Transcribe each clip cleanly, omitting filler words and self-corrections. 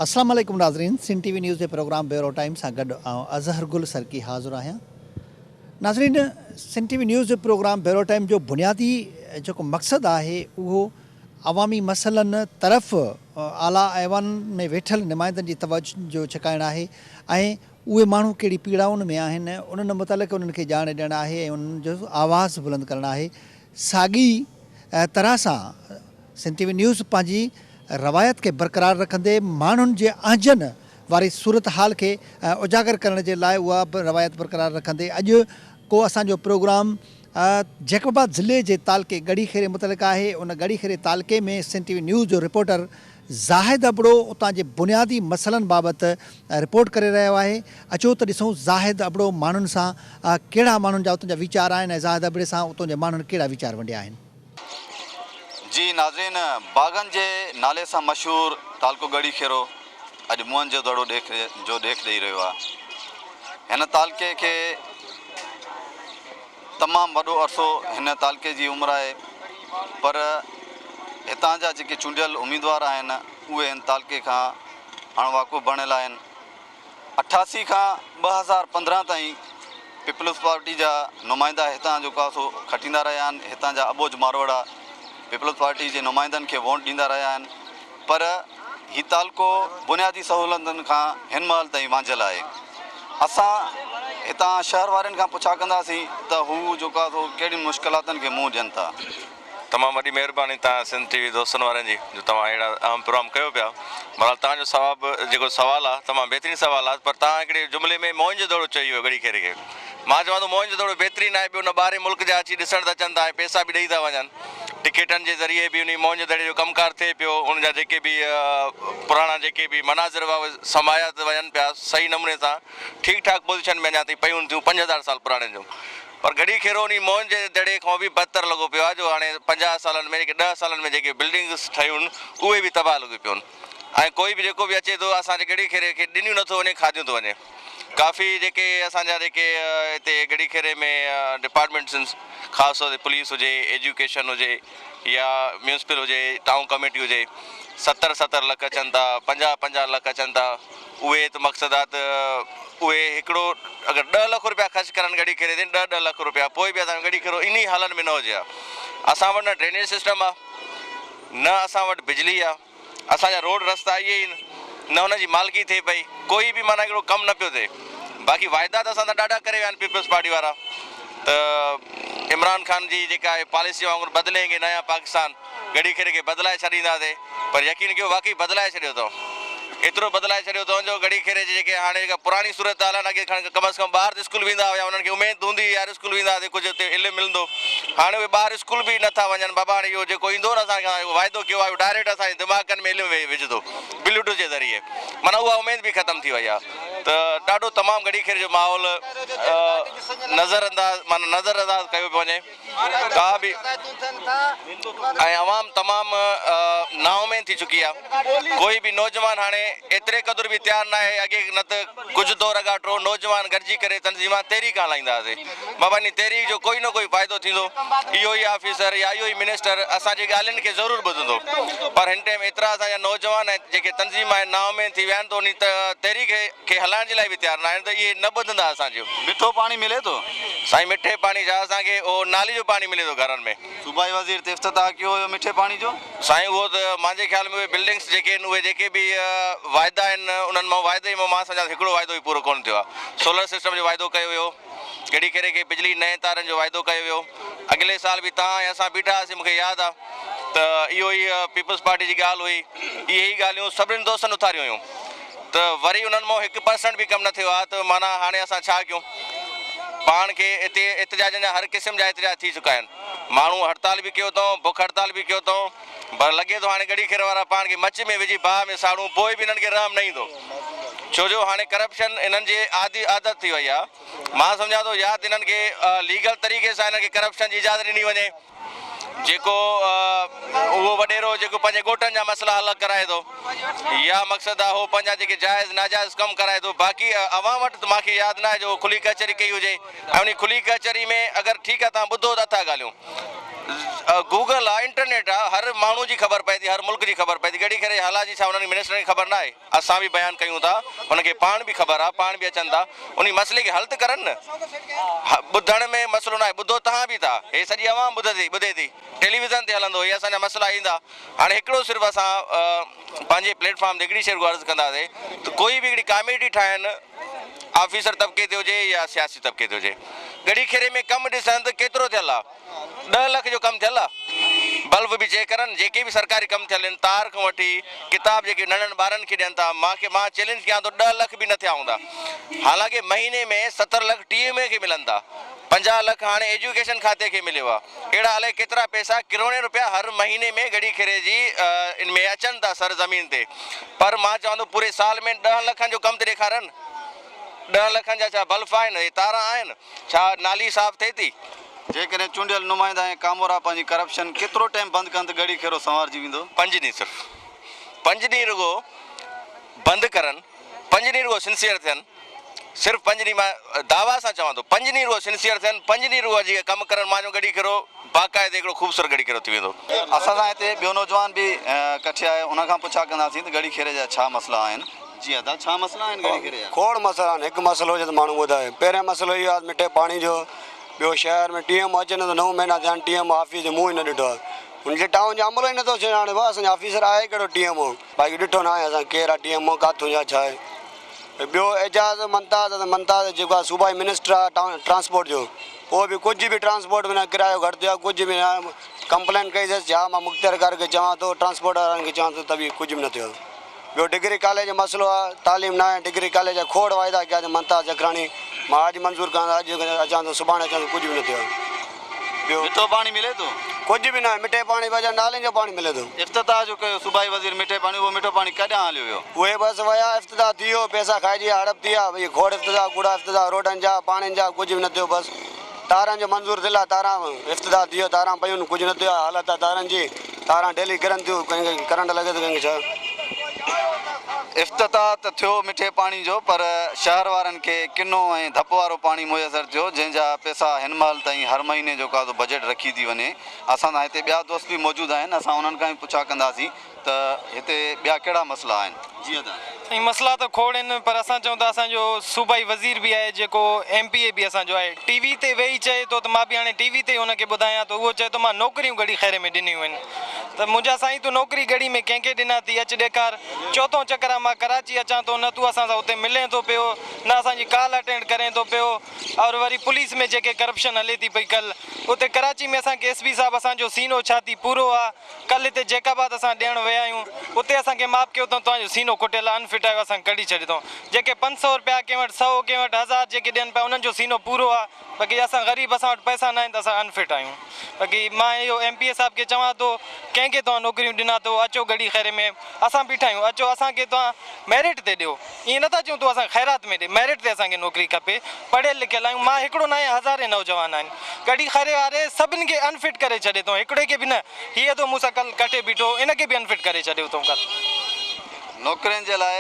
السلام عليڪم ناظرين سنڌ ٽي وي نيوز جي پروگرام بيورو ٽائيم سان گڏ آئون اظهر گل سرڪي حاضر آهيان ناظرين سنڌ ٽي وي نيوز جي پروگرام بيورو ٽائيم جو بنيادي جيڪو مقصد آهي اهو عوامي مسئلن طرف اعليٰ ايوانن ۾ ويٺل نمائندن جي توجه جو ڇڪائڻ آهي ۽ اهي ماڻهو ڪهڙي پيڙائن ۾ آهن انهن متعلق انهن کي ڄاڻ ڏيڻ آهي ۽ انهن جو آواز بلند ڪرڻ آهي ساڳي طرح سان سنڌ ٽي وي نيوز پنهنجي روايت کي برقرار رکندي ماڻهن جي اهنجن واري صورتحال کي اجاگر ڪرڻ جي لاء اها به روايت برقرار رکندي اڄ ڪو اسان جو پروگرام جيڪب آباد ضلعي جي تعلقي ڳڙهي خيري متعلق آهي ان ڳڙهي خيري تعلقي ۾ سنڌ ٽي وي نيوز جو رپورٽر زاهد ابڙو اتان جي بنيادي مسئلن بابت رپورٽ ڪري رهيو آهي اچو ته ڏسون زاهد ابڙو ماڻهن سان ڪهڙا ماڻهن جا اتان جا ويچار آهن ۽ زاهد ابڙي سان اتان جي ماڻهن ڪهڙا ويچار ونڊيا آهن. جي ناظرين باغن جي نالي سان مشهور تعلقو ڳڙهي خيرو اڄ موهن جو دڙو ڏيک جو ڏيک ڏئي رهيو آهي هن تعلقي کي تمام وڏو عرصو هن تعلقي جي عمر آهي پر هتان جا جيڪي چونڊيل اميدوار آهن اهي هن تعلقي کان اڻ واقف بڻيل آهن. 88 کان 2015 تائين پيپلز پارٽي جا نمائندا هتان جو ڪاسو کٽيندا رهيا آهن هتان جا اٻوجهه ماروئڙا پيپلز پارٽي جي نمائندن کي ووٽ ڏيندا رهيا آهن پر هي تعلقو بنيادي سهولتن کان هن مهل تائين وانجهيل آهي. اسان هتان شهر وارن کان پڇا ڪنداسين ته هو جيڪو آهي سو ڪهڙين مشڪلاتن کي منهن ڏين ٿا. تمام وڏي مهرباني توهان سنڌ ٽي وي دوستن وارن جي جو توهان اهڙا اهم پروگرام ڪيو پيا بهرحال توهان جو سواب جيڪو سوال آ تمام بهترين سوال آ پر توهان هڪڙي جملي ۾ موهن جو دڙو چئي ويو ڳڙهي خيري کي مان چوان ٿو موهن جو دڙو بهترين آهي ٻيو نه ٻاهرين ملڪ جا اچي ڏسڻ ته اچن ٿا ۽ پئسا به ڏئي ٿا وڃن ٽڪيٽن جي ذريعي به انهي موهن جي دڙي جو ڪم ڪار ٿئي پيو، ان جا جيڪي به پراڻا جيڪي به مناظر هئا اهي سمايا ته وڃن پيا صحيح نموني سان ٺيڪ ٺاڪ پوزيشن ۾ اڃا تائين پيون ٿيون 5000 سال پراڻين جون پر گهڙي خيرو انهي موهن جي دڙي کان به بدتر لڳو پيو آهي جو هاڻي 50 سالن ۾ جيڪي 10 سالن ۾ جيڪي بلڊنگس ٺهيون اهي به تباهه لڳيون پيون ۽ ڪوئي به جيڪو به اچي ٿو اسان جي ڳڙهي خيري کي ڏنيون نٿو وڃي کاڌيون ٿو وڃي. ڪافي جيڪي اسان جا جيڪي هتي ڳڙهي خيري ۾ ڊپارٽمينٽس آهن خاص طور تي پوليس هجي ايجوڪيشن هجي يا ميونسپل هجي ٽائون ڪميٽي هجي ستر ستر لک اچن ٿا پنجاهه پنجاهه لک اچن ٿا اهي ته مقصد آ ته اهي هڪڙو اگر ڏهه لک روپيا خرچ ڪرن ڳڙهي خيري تي ڏهه ڏهه لک روپيا پوء به اسان جو ڳڙهي خيرو انهي حالن ۾ نه هجي ها اسان وٽ نه ڊرينيج سسٽم آ نه اسان وٽ بجلي آ. اسان جا روڊ رستا اهي ئي نه انهن جي مالڪي ٿئي پئي ڪوئي به معنيٰ هڪڙو ڪم نه پيو ٿئي باقي واعدا ته اسان سان ڏاڍا ڪري ويا آهن پيپلز پارٽي وارا ته عمران خان جي جيڪا آهي پاليسي وانگر بدلين گي نيا پاڪستان ڳڙهي کير کي بدلائي ڇڏينداسي پر يقين ڪيو واقعي بدلائي ڇڏيو اٿئون ايترو بدلائي ڇڏيو اٿئون جو ڳڙهي کير جي جيڪي هاڻي جيڪا پراڻي صورتحال آهي نه اڳي کڻ ڪم از ڪم ٻار ته اسڪول ويندا هيا انهن کي اميد هوندي هئي يار اسڪول وينداسي ڪجهه اتي علم ملندو هاڻي اهي ٻار اسڪول به نٿا وڃن بابا هاڻي اهو جيڪو ايندو نه اسان کان واعدو ڪيو آهي اهو ڊائريڪٽ اسان جي دماغن ۾ علم وجهندو بلوٽوٿ جي ذريعي معنيٰ اها اميد به ختم ٿي وئي آهي ته ڏاڍو تمام گهڙي کير جو ماحول نظر انداز معنيٰ نظر انداز ڪيو پيو وڃي ڪا به ۽ عوام تمام نااميد ٿي چڪي آهي ڪوئي به نوجوان هاڻي ايتري قدر به تيار ناهي اڳي نه ته ڪجهه دور اڳاٽو نوجوان گڏجي ڪري تنظيمان تحريڪ هلائيندا هئاسي بابا انهي تحريڪ جو ڪوئي نه ڪوئي فائدو ٿيندو اهو ئي آفيسر يا اهو ئي منسٽر اسان جي ڳالهين کي ضرور ٻڌندو پر هن ٽائيم ايترا اسان جا نوجوان ۽ جيڪي تنظيم آهن نااميد ٿي ويا آهن ته انهي تحريڪ کي هلائڻ جي لاء به تيار ناهن ته اهي نه ٻڌندا اسان جو. مٺو پاڻي ملي ٿو؟ سائين مٺي پاڻي ڇا اسان کي اهو نالي جو پاڻي ملي ٿو گهرن ۾. صوبائي وزير ته افتتاح ڪيو هيو مٺي پاڻي جو. سائين اهو ته مانجي خيال ۾ اهي بلڊنگس جيڪي آهن اهي جيڪي به واعدا آهن انهن مان واعدي مان مان سمجهان ٿو هڪڙو واعدو به پورو ڪونه ٿيو آهي سولر سسٽم جو واعدو ڪيو ويو ڪهڙي ڪهڙي کي بجلي نئين تارن جو واعدو ڪيو ويو اڳلي سال به تان ۽ اسان بيٺا هئاسين مونکي ياد آهي ته اهو ئي پيپلز پارٽي جي ڳالهه هئي اهي ئي ڳالهيون سڀني دوستن اٿاريون هيون ته وري انهن مان هڪ پرسنٽ به ڪم نه ٿيو آهي ته معنيٰ هاڻي اسان ڇا ڪيون پاڻ کي اتي احتجاجن جا هر قسم جا احتجاج ٿي چڪا آهن ماڻهو هڙتال به ڪيو اٿئون، بک هڙتال به ڪيو اٿئون، پر لڳي ٿو هاڻي ڳڙهي کير وارا پاڻ کي مچ ۾ وجهي باهه ۾ ساڙون پوء به انهن کي رحم نه ايندو. ڇو جو هاڻي ڪرپشن انهن جي عادي عادت ٿي وئي آ مان سمجهان ٿو يا ته انهن کي ليگل طريقي سان انهن کي ڪرپشن جي اجازت ڏني وڃي جيڪو اهو وڏيرو جيڪو پنهنجي ڳوٺن جا مسئلا حل ڪرائي ٿو يا مقصد آ هو پنهنجا جيڪي جائز ناجائز ڪم ڪرائي ٿو باقي عوام وٽ ته مانکي ياد ناهي جو کلي ڪچهري ڪئي هجي ۽ انهي کلي ڪچهري ۾ اگر ٺيڪ آ توهان ٻڌو ته اٿا ڳالهيون گوگل آ انٽرنيٽ آ هر ماڻهو جي خبر پئي ٿي هر ملڪ جي خبر پئي ٿي ڳڙهي خيري جي حالات جي ڇا انهن منسٽرن کي خبر ناهي اسان به بيان ڪيون ٿا انهن کي پاڻ به خبر آ پاڻ به اچن ٿا انهي مسئلي کي حل ته ڪرن نه ٻڌڻ ۾ مسئلو ناهي ٻڌو توهان به ٿا هي سڄي عوام ٻڌي ٻڌي ٿي ٽيليويزن تي هلندو هي اسان جا مسئلا ايندا هاڻي هڪڙو صرف اسان پنهنجي پليٽ فارم تي هڪڙي شيء رڳو عرض ڪنداسي ته ڪوئي به هڪڙي ڪاميٽي ٺاهن آفيسر طبقي تي هجي يا سياسي طبقي تي هجي ڳڙهي خيري ۾ ڪم ڏسن ته ڪيترو ٿيل آ ڏهه لک جو ڪم ٿيل آ بلب به چيڪ ڪرن جيڪي به سرڪاري ڪم ٿيل آهن تار کان وٺي ڪتاب جيڪي ننڍن ٻارن کي ڏين ٿا مان کي مان چئلينج ڪيان ٿو ڏهه لک به نه ٿيا هوندا حالانڪه مهيني ۾ 70 لک ٽي ايم اي کي ملن ٿا 50 لک هاڻي ايجوڪيشن کاتي کي مليو آ اهڙا الائي ڪيترا پئسا ڪروڙين روپيا هر مهيني ۾ ڳڙهي خيري جي ان ۾ اچن ٿا سر زمين تي پر مان چوان ٿو پوري سال ۾ ڏهن لکن جو ڪم ته ڏيکارن ڏهن لکن جا ڇا بلف آهن اهي تارا آهن ڇا نالي صاف ٿئي ٿي؟ جيڪڏهن چونڊيل نمائندا ۽ ڪامورا پنهنجي ڪرپشن ڪيترو ٽائيم بند ڪن ته ڳڙهي خيرو سنوارجي ويندو؟ پنج ڏينهن صرف پنج ڏينهن رڳو بند ڪرن پنج ڏينهن رڳو سنسيئر ٿين صرف پنج ڏينهن مان دعويٰ سان چوان ٿو پنج ڏينهن رڳو سنسيئر ٿين پنج ڏينهن رڳو جيڪي ڪم ڪرن مان جو ڳڙهي خيرو باقاعدي هڪڙو خوبصورت ڳڙهي خيرو ٿي ويندو. اسان سان هتي ٻيو نوجوان به ڪٺي آهي ان کان پڇا ڪنداسين ته ڳڙهي خيري جا ڇا مسئلا آهن. جي ادا ڇا مسئلا آهن ڳڙهي خيري جا؟ کوڙ مسئلا آهن هڪ مسئلو هجي ته ماڻهو ٻڌائي پهريان مسئلو اهو آهي ته مٺي پاڻي جو ٻيو شهر ۾ ٽي ايم اچي نه ته نو مهينا ٿيا آهن ٽي ايم آفيس جو منهن ئي نه ڏٺو آهي هن جي ٽائون جو عملو ئي نٿو سڃاڻي ڀاء اسان جو آفيسر آهي ڪهڙو ٽي ايم او باقي ڏٺو ناهي اسان ڪير آهي ٽي ايم او ڪاٿون جا ڇا آهي ٻيو اعجاز ممتاز ممتاز جيڪو آهي صوبائي منسٽر آهي ٽائون ٽرانسپورٽ جو اهو به ڪجهه به ٽرانسپورٽ ۾ نه ڪرايو گهٽ ٿيو آهي ڪجهه به نه ڪمپلين ڪئي اٿس ها مان مختيارڪار کي چوان ٿو ٽرانسپورٽ وارن کي چوان ٿو ته به ڪجهه به نه ٿيو آهي ٻيو ڊگري ڪاليج جو مسئلو آهي تعليم نه آهي ڊگري ڪاليج جا کوڙ واعدا ڪيا اٿس ممتاز جکراڻي مان اڄ منظور ڪيان ٿو اڄ اچان ٿو سڀاڻي اچان ٿو ڪجهه به نه ٿيو آهي ٻيو مٺو پاڻي ملي ٿو؟ ڪجهه به ناهي مٺي پاڻي بجاء نالين جو پاڻي ملي ٿو. افتتاح جو ڪيو صوبائي وزير مٺي پاڻي اهو مٺو پاڻي ڪڏهن هليو ويو؟ اهي بس ويا افتتاح ٿي ويو پئسا کائجي ويا هڙپ ٿي ويا اهي کوڙ افتتاح ڪوڙا افتتاح روڊن جا پاڻين جا ڪجهه به نه ٿيو بس تارن جو منظور ٿيل آهي تاران افتتاح ٿي ويو تاران پيون ڪجهه نه ٿيو آهي حالت آهي تارن جي تاران ڊيلي ڪرن ٿيون ڪنهن کي ڪرنٽ لڳي ٿو ڪنهن کي ڇا. افتتاح ته ٿيو مٺي پاڻي جو پر شهر وارن کي ڪنو ۽ ڌپ وارو پاڻي ميسر ٿيو جنهن جا پئسا هن مهل تائين هر مهيني جو ڪا بجيٽ رکي ٿي وڃي اسان سان هتي ٻيا دوست به موجود آهن اسان انهن کان به پڇا ڪنداسين ته هتي ٻيا ڪهڙا مسئلا آهن جي ادا. سائين مسئلا ته کوڙ آهن پر اسان چئون ٿا اسان جو صوبائي وزير به آهي جيڪو ايم پي اي به اسان جو آهي ٽي وي تي ويهي چئي ٿو ته مان به هاڻي ٽي وي تي هن کي ٻڌايان ٿو اهو چئي ٿو مان نوڪريون ڳڙهي خيري ۾ ڏنيون آهن ته منهنجا سائين تون نوڪري ڳڙهي ۾ ڪنهن کي ڏنا ٿي اچ ڏيکار چوٿون چڪر آ مان ڪراچي اچان ٿو نه تون اسان سان اتي ملين ٿو پيو نه اسان جي ڪال اٽينڊ ڪرين ٿو پيو اور وري پوليس ۾ جيڪي ڪرپشن هلي ٿي پئي ڪل اتي ڪراچي ۾ اسان کي ايس پي صاحب اسان جو سينو ڇاتي پورو آ ڪل هتي جيڪب آباد اسان ڏيڻ ويا آهيون اتي اسان کي معاف ڪيو اٿئون توهان جو سينو ڪٽيل آ انفٽ آهيو اسان کي ڪڍي ڇڏيو اٿئون جيڪي 500 رپيا ڪنهن وٽ سئو ڪنهن وٽ هزار جيڪي ڏين پيا انهن جو سينو پورو آ باقي اسان غريب اسان وٽ پئسا ناهن ته اسان انفٽ آهيون باقي مان اهو ايم پي اي صاحب کي چوان ٿو ڪنهن کي توهان نوڪريون ڏنا اٿو اچو ڳڙهي خيري ۾ اسان بيٺا آهيون اچو اسان کي توهان ميرٽ تي ڏيو ائين نٿا چئون تون اسان کي خيرات ۾ ڏي ميرٽ تي اسان کي نوڪري کپي پڙهيل لکيل آهيون مان هڪڙو نه آهيان هزارين نوجوان آهن ڳڙهي خيري واري سڀني کي انفٽ ڪري ڇڏي اٿئون هڪڙي کي به نه هي اٿو مون سان ڪل ڪٺي بيٺو هو ان کي به انفٽ ڪري ڇڏيو اٿئون ڪل. نوڪرين جي لاء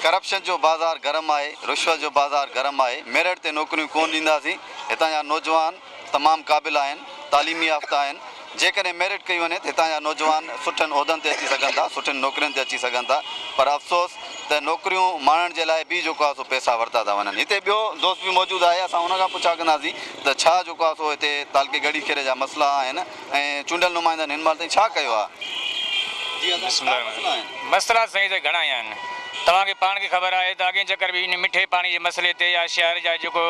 ڪرپشن جو بازار گرم آهي، رشوت جو بازار گرم آهي، ميرٽ تي نوڪريون ڪونه ڏينداسين، هتان جا نوجوان تمام قابل آهن، تعليمي يافته آهن، جيڪڏهن ميرٽ ڪئي وڃي ته هتان جا نوجوان سٺن عهدن تي اچي سگهن ٿا، سٺين نوڪرين تي اچي سگهن ٿا پر افسوس ته نوڪريون ماڻڻ جي لاء به جيڪو آهي سو پئسا ورتا ٿا وڃن. هتي ٻيو دوست به موجود آهي اسان ان کان پڇا ڪنداسين ته ڇا جيڪو آهي سو هتي تعلقي ڳڙهي خيري جا مسئلا آهن ۽ چونڊيل نمائندن هن مهل تائين ڇا ڪيو آهي؟ جي ادا ڇا مسئلا آهن؟ مسئلا سائين ته گهڻا ئي آهن. توهان کي پاڻ کي خبر آهي ته اڳئين چڪر به ان مٺي پاڻي جي مسئلي تي يا شهر جا جيڪو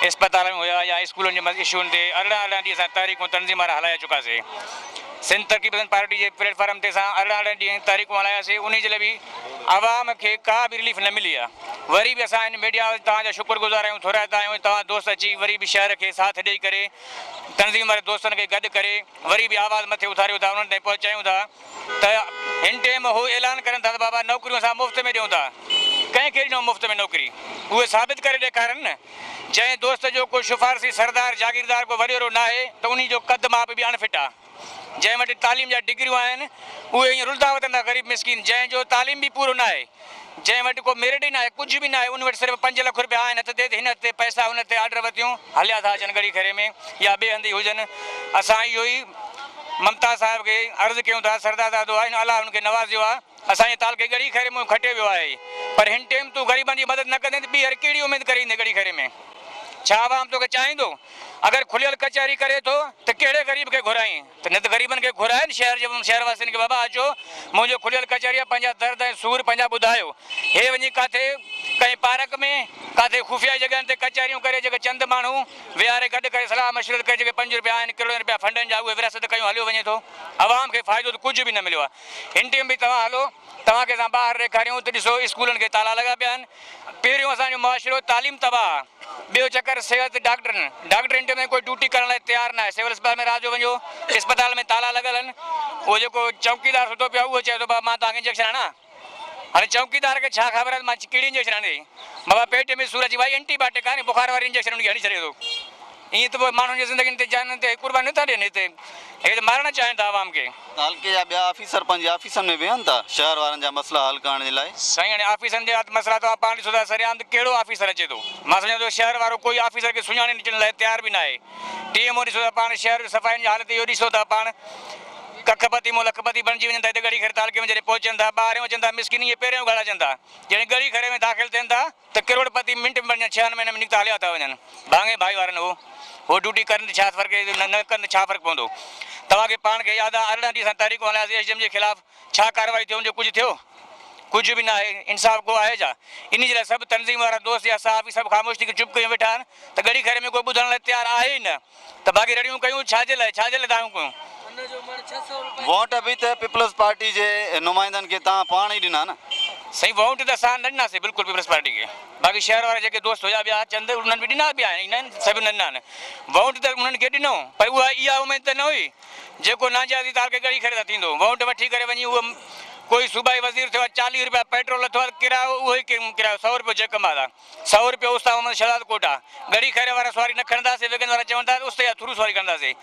اسپتال ۾ هيا يا اسڪولن جي اشون تي 18 18 ڏينهن اسان تحريڪون تنظيم وارا هلائي چڪاسي. سنڌ ترقي پسند پارٽي جي پليٽ فارم تي اسان 18 18 ڏينهن تحريڪون هلاياسي انهي جي لاء به عوام کي ڪا به رليف نه ملي آهي. وري به اسان هن ميڊيا توهان جا شڪر گذار آهيون ٿورائتا آهيون توهان دوست اچي وري به شهر کي ساٿ ڏئي ڪري تنظيم واري دوستن کي گڏ ڪري وري به آواز مٿي اٿاريو ٿا انهن تائين پهچايون ٿا ته هن ٽيم هو اعلان ڪرن ٿا ته بابا نوڪريون اسان مفت ۾ ڏيون ٿا. ڪنهن کي ڏنو مفت ۾ نوڪري؟ اهي ثابت ڪري ڏيکارن نه. جنهن دوست جو ڪو شفارسي سردار، جاگيردار ڪو وڏيرو ناهي ته انهي جو قد ماپ به اڻ فٽ آ. جنهن وٽ تعليم جا ڊگريون آهن اهي ائين رلندا وتن ٿا غريب مسڪين جنهن جو تعليم به پورو ناهي جنهن وٽ ڪو ميرٽ ئي ناهي ڪجهه به ناهي ان وٽ صرف پنج لک روپيا آهن هٿ تي ته هن هٿ تي پئسا هن هٿ تي آرڊر وتيون هليا ٿا اچن ڳڙهي خيري ۾ يا ٻئي هنڌ ئي هجن اسان اهو ئي ممتاز صاحب کي عرض ڪيون ٿا سردار دادو آهي الله هن کي نوازيو آهي اسان جي تعلقي ڳڙهي خيري مان کٽي ويو آهي پر هن ٽيم تون غريبن جي مدد نه ڪندين ته ٻيهر ڪهڙي اميد ڪري ايندين ڳڙهي خيري ۾ ڇا عوام توکي چاهيندو اگر کليل ڪچهري ڪري ٿو ته ڪهڙي غريب کي گهرائين ته نه ته غريبن کي گهرائي نه شهر جي شهر واسين کي بابا اچو منهنجو کليل ڪچهري آهي پنهنجا درد ۽ سور پنهنجا ٻڌايو هي وڃي ڪاٿي ڪنهن پارڪ ۾ ڪاٿي خفيه جڳهن تي ڪچهريون ڪري جيڪي چند ماڻهو ويهاري گڏ ڪري صلاح مشورت ڪري جيڪي پنج روپيا آهن ڪروڙين روپيا فنڊن جا اهي ورهاست ڪيون هليو وڃي ٿو عوام کي فائدو ته ڪجهه به نه مليو آهي هن ٽيم به توهان هلو توهان کي اسان ٻاهر ڏيکاريون ته ڏسو اسڪولن کي تالا لڳا پيا آهن پهريون اسان جو معاشرو تعليم تباهه آهي ٻيو چڪر صحت ڊاڪٽرن ڊاڪٽر هن ٽيم ۾ ڪوئي ڊيوٽي ڪرڻ لاء تيار ناهي سول اسپتال ۾ رات جو وڃو اسپتال ۾ تالا لڳل آهن اهو جيڪو چوڪيدار ستو پيو آهي اهو چئي ٿو بابا مان توهان کي انجيڪشن هڻان هاڻي چوڪيدار کي ڇا خبر آهي ته مان ڪهڙي انجيڪشن هڻي بابا پيٽ ۾ سور اچي وئي اينٽي باٽڪ آهي بخار واري انجيڪشن ان کي هڻي ڇڏي ٿو ائين ته پوء ماڻهن جي زندگين تي جانن تي قربانيون نٿا ڏين هتي هي ته مارڻ چاهين ٿا عوام کي. تعلقي جا ٻيا آفيسر پنهنجي آفيسن ۾ ويهن ٿا شهر وارن جا مسئلا حل ڪرڻ جي لاء. سائين هاڻي آفيسرن جا مسئلا توهان پاڻ ڏسو ٿا سرعام ته ڪهڙو آفيسر اچي ٿو مان سمجهان ٿو شهر وارو ڪوئي آفيسر کي سڃاڻي اچڻ لاء تيار به ناهي ٽي ايم او ڏسو ٿا پاڻ شهر جو صفائين جي حالت اهو ڏسو ٿا پاڻ ڪک پتي مون لک پتي بڻجي وڃن ٿا هتي ڳڙهي خير تعلقي ۾ جڏهن پهچن ٿا ٻاهريون اچن ٿا مسڪين اهي پيرين اگهاڙا اچن ٿا جڏهن ڳڙهي خير ۾ داخل ٿين ٿا ته ڪروڙ پتي منٽ ۾ بڻجن ڇهن مهينن ۾ نڪتا هليا ٿا وڃن ڀاڱي ڀائي وارن هو هو ڊيوٽي ڪرن ته ڇا فرق نه ڪن ته ڇا فرق پوندو توهان کي پاڻ کي ياد آ 18 ڏينهن اسان تحريڪون هلاياسين ايس ڊي ايم جي خلاف ڇا ڪارروائي ٿيو ان جو ڪجهه ٿيو ڪجهه به ناهي انصاف ڪو آهي ڇا انهي جي لاء سڀ تنظيم وارا دوست يا صحافي سڀ خاموش ٿي چپ ڪيون ويٺا آهن ته ڳڙهي خيري ۾ ڪو ٻڌڻ لاء تيار آهي ئي نه ته باقي رڙيون ڪيون ڇا جي لاء ڇا جي لاء دانهون ڪيون. ووٽ به ته پيپلز پارٽي جي نمائندن کي توهان پاڻ ئي ڏنا نه. سائين ووٽ ته اسان نه ڏناسين بلڪل پيپلز پارٽي کي باقي شهر وارا جيڪي دوست هيا ٻيا چند انهن به ڏنا به آهن ائين نه سڀ نه ڏنا آهن ووٽ ته انهن کي ڏنو پر اها اها اميد ته نه هئي جيڪو ناجائزي تعلقي ڳڙهي خيري سان ٿيندو ووٽ وٺي ڪري وڃي اهو ڪوئي صوبائي وزير ٿيو آهي 40 روپيا پيٽرول لٿو آهي ڪرايو اهو ئي ڪرايو سئو روپيو جيڪم آهي سئو روپيو استاد محمد شهزاد ڪوٽ آ ڳڙهي خيري وارا سواري نه کڻنداسين ويگن وارا چون ٿا ته استي جا ٿرو سواري کڻنداسين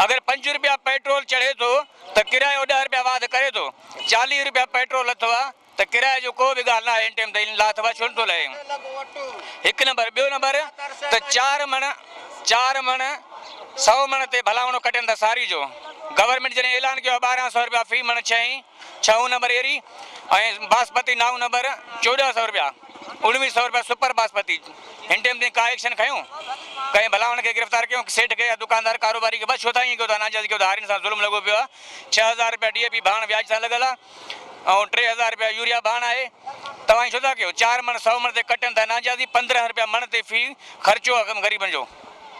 اگر پنج روپيا پيٽرول چڙهي ٿو ته ڪرايو ڏهه روپيا واڌ ڪري ٿو 40 روپيا پيٽرول لٿو آ ته ڪرايي جو ڪو به ڳالهه نه آهي هن ٽيم تائين لاٿ وا ڇو نٿو لهي هڪ نمبر ٻيو نمبر ته چار مڻ چار مڻ سئو مڻ تي ڀلاوڻو ڪٽين ٿا ساري جو گورنمينٽ جڏهن اعلان ڪيو آ ٻارهن سئو روپيا في مڻ ڇهين ڇهون نمبر ايري ۽ باسپتي نائون نمبر چوڏهن سئو روپيا اڻويهه سئو روپيا سپر باسپتي هن ٽيم تائين ڪا ايڪشن کنيو ڪنهن ڀلاوڻ کي گرفتار ڪيو سيٺ کي يا دڪاندار ڪاروباري کي بس ڇو ٿا ائين ڪيو ٿا ناجائز ڪيو ٿا هارين سان ظلم لڳو پيو آهي 6000 روپيا ڊي اي پي ڀاڻ وياج سان لڳل آهي ۽ 3000 روپيا يوريا ڀاڻ آهي توهان ائين ڇو ٿا ڪيو چار مڻ سئو مڻ تي ڪٽن ٿا ناجائزي 15 روپيا مڻ تي في خرچو آهي غريبن جو.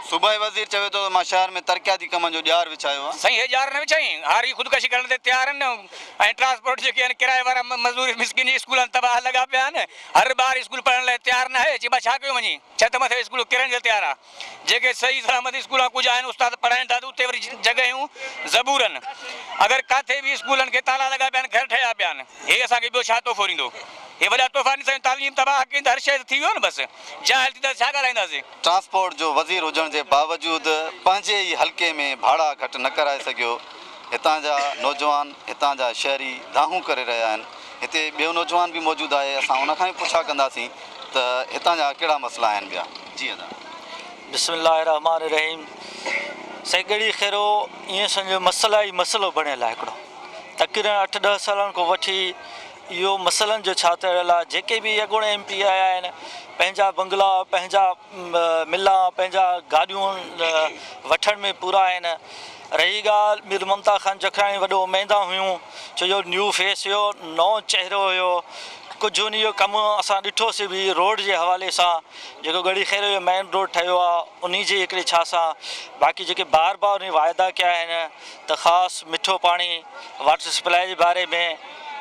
صوبائي وزير چوي ٿو ته مان شهر ۾ ترقياتي ڪمن جو ڄار وڇايو آهي. سائين هي ڄار نه وڇائين، هاري خودڪشي ڪرڻ تي تيار آهن ۽ ٽرانسپورٽ جيڪي آهن ڪرائي وارا مزدور مسڪين جي اسڪول تباهه لڳا پيا آهن، هر ٻار اسڪول پڙهڻ لاء تيار ناهي، چئبا ڇا ڪيو وڃي، ڇت مٿي اسڪول ڪرڻ جي تيار آهي، جيڪي صحيح سلامت اسڪول ڪجهه آهن استاد پڙهائين ٿا ته اتي وري جڳهيون زبور آهن، اگر ڪاٿي به اسڪولن کي تالا لڳا پيا آهن گهر ٺهيا پيا آهن، هي اسان کي ٻيو ڇا تحفو ڏيندو، هي وڏا تحفا ڏين سائين تعليم تباهه ڪئي ته هر شيء ته ٿي ويو نه بس جاهل ٿينداسين ڇا ڳالهائينداسين. ٽرانسپورٽ جو وزير هجڻ جي باوجود پنهنجي ئي حلقي ۾ ڀاڙا گهٽ نه ڪرائي سگهيو، هتان جا نوجوان، هتان جا شهري دانهون ڪري رهيا آهن، هتي ٻيو نوجوان به موجود آهي، اسان ان کان به پڇا ڪنداسين ته هتان جا ڪهڙا مسئلا آهن ٻيا. جي ادا. بسم الله الرحمٰن الرحيم سائين ڳڙهي خيرو ائين سمجهو مسئلا ئي مسئلو بڻيل آهي هڪڙو تقريبن اٺ ڏهه سالن کان وٺي اهو مسئلن جو ڇا تڙيل آهي جيڪي به اڳوڻي ايم پي آيا آهن پنهنجا بنگلا پنهنجا ملان پنهنجا گاڏيون وٺڻ ۾ پورا آهن رهي ڳالهه مير ممتا خان جکراڻي وڏو اميدان هيون ڇو جو نيو فيس هيو نئون چهرو هيو ڪجهه ان جو ڪم اسان ڏٺوسي به روڊ جي حوالي سان جيڪو ڳڙهي خيرو جو مين روڊ ٺهيو آهي انهي جي هڪڙي ڇا سان باقي جيڪي بار بار انهي واعدا ڪيا آهن ته خاص مٺو پاڻي واٽر سپلائي جي باري ۾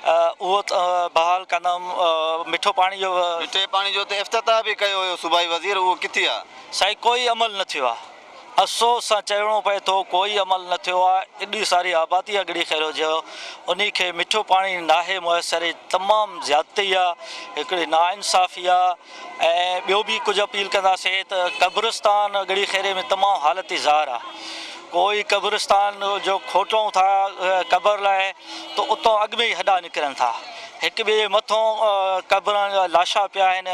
اهو ته بحال ڪندم مٺو پاڻي جو. مٺي پاڻي جو ته افتتاح به ڪيو هيو صوبائي وزير اهو ڪٿي آ. سائين ڪوئي عمل نه ٿيو آ. افسوس سان چوڻو پئي ٿو ڪوئي عمل نه ٿيو آ ايڏي ساري آبادي آ ڳڙهي خيرو جو انهي کي مٺو پاڻي ناهي ميسر هي تمام زيادتي آ هڪڙي ناانصافي آ ۽ ٻيو به ڪجهه اپيل ڪنداسي ته قبرستان ڳڙهي خيري ۾ تمام حالت زار آ ڪوئي قبرستان جو کوٽون ٿا قبر لاء ته اتان اڳ ۾ ئي هڏا نڪرن ٿا. هڪ ٻئي جي مٿون قبرن جا لاشا پيا آهن،